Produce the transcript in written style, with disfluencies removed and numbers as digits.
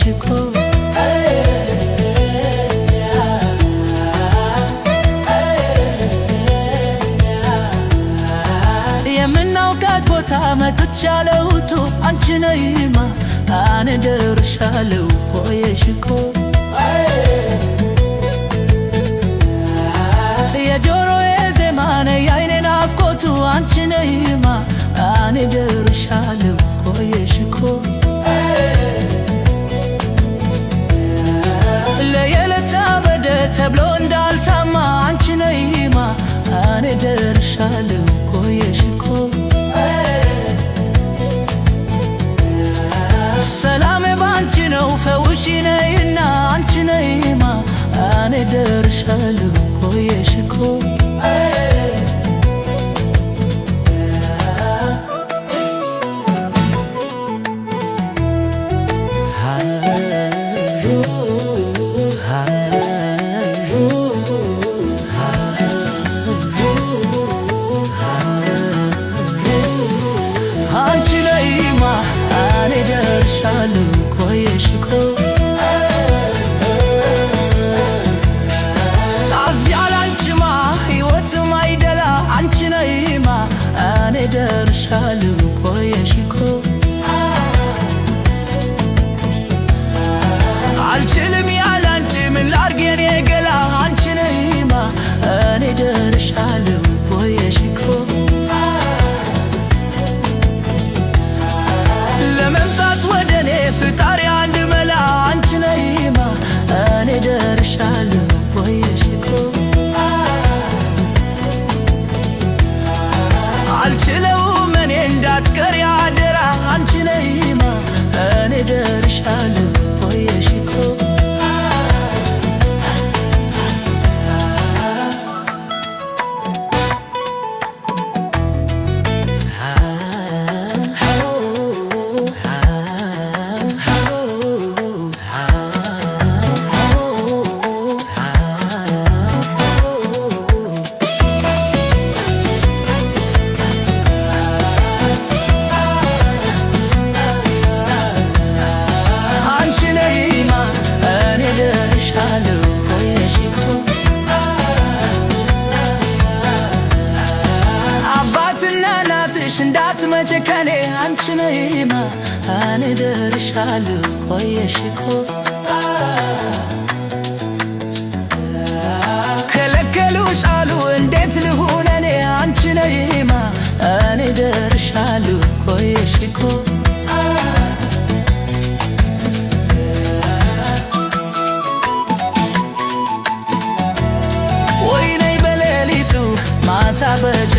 ቆየሽ እኮ። የምናውቃት ቦታ መጥቻለሁቱ አንቺ ነይማ እኔ ደርሻለሁ ቆየሽ እኮ። የጆሮዬ ዜማ ነይ የዓይኔ ናፍቆቱ አንቺ ነይማ እኔ ደርሻለሁ ቆየሽ እኮ። ለየለታ በደ ተብሎ እንዳልታማ አንቺ ነይማ እኔ ደርሻለሁ ቆየሽ እኮ። ሰላሜ ባንቺ ነው ፈውሺ ነይና አንቺ ነይማ እኔ ደርሻለሁ ቆየሽ እኮ። አንቺ ነይማ እኔ ደርሻለሁ ቆየሽ እኮ። ሳዝብ ያላንቺማ ሕይወትም አይደላ አንቺ ነይማ እኔ ደርሻለሁ ቆየሽ እኮ። አልችልም ያላንቺ ምን ላድርግ የኔ ገላ አንቺ ነይማ እኔ ደርሻለሁ ቆየሽ እኮ። ለመምጣት ወደ እኔ ፍጣሪ አንድ መላ አንቺ ነይማ እኔ ደርሻለሁ ቆየሽ እኮ። አልችለውም እኔ እንዳትቀሪ አደራ አንቺ ነይማ እኔ ደርሻለሁ ቆየሽ እኮ። አንቺ ነይማ እኔ ደርሻለሁ ቆየሽ እኮ። አባትና እናትሽ እንዳትመጪ ከኔ አንቺ ነይማ እኔ ደርሻለሁ ቆየሽ እኮ። ከለከሉሽ አሉ እንዴት ልሁን እኔ አንቺ ነይማ እኔ ደርሻለሁ ቆየሽ እኮ። ወይኔ በሌሊቱ ማታ በጨ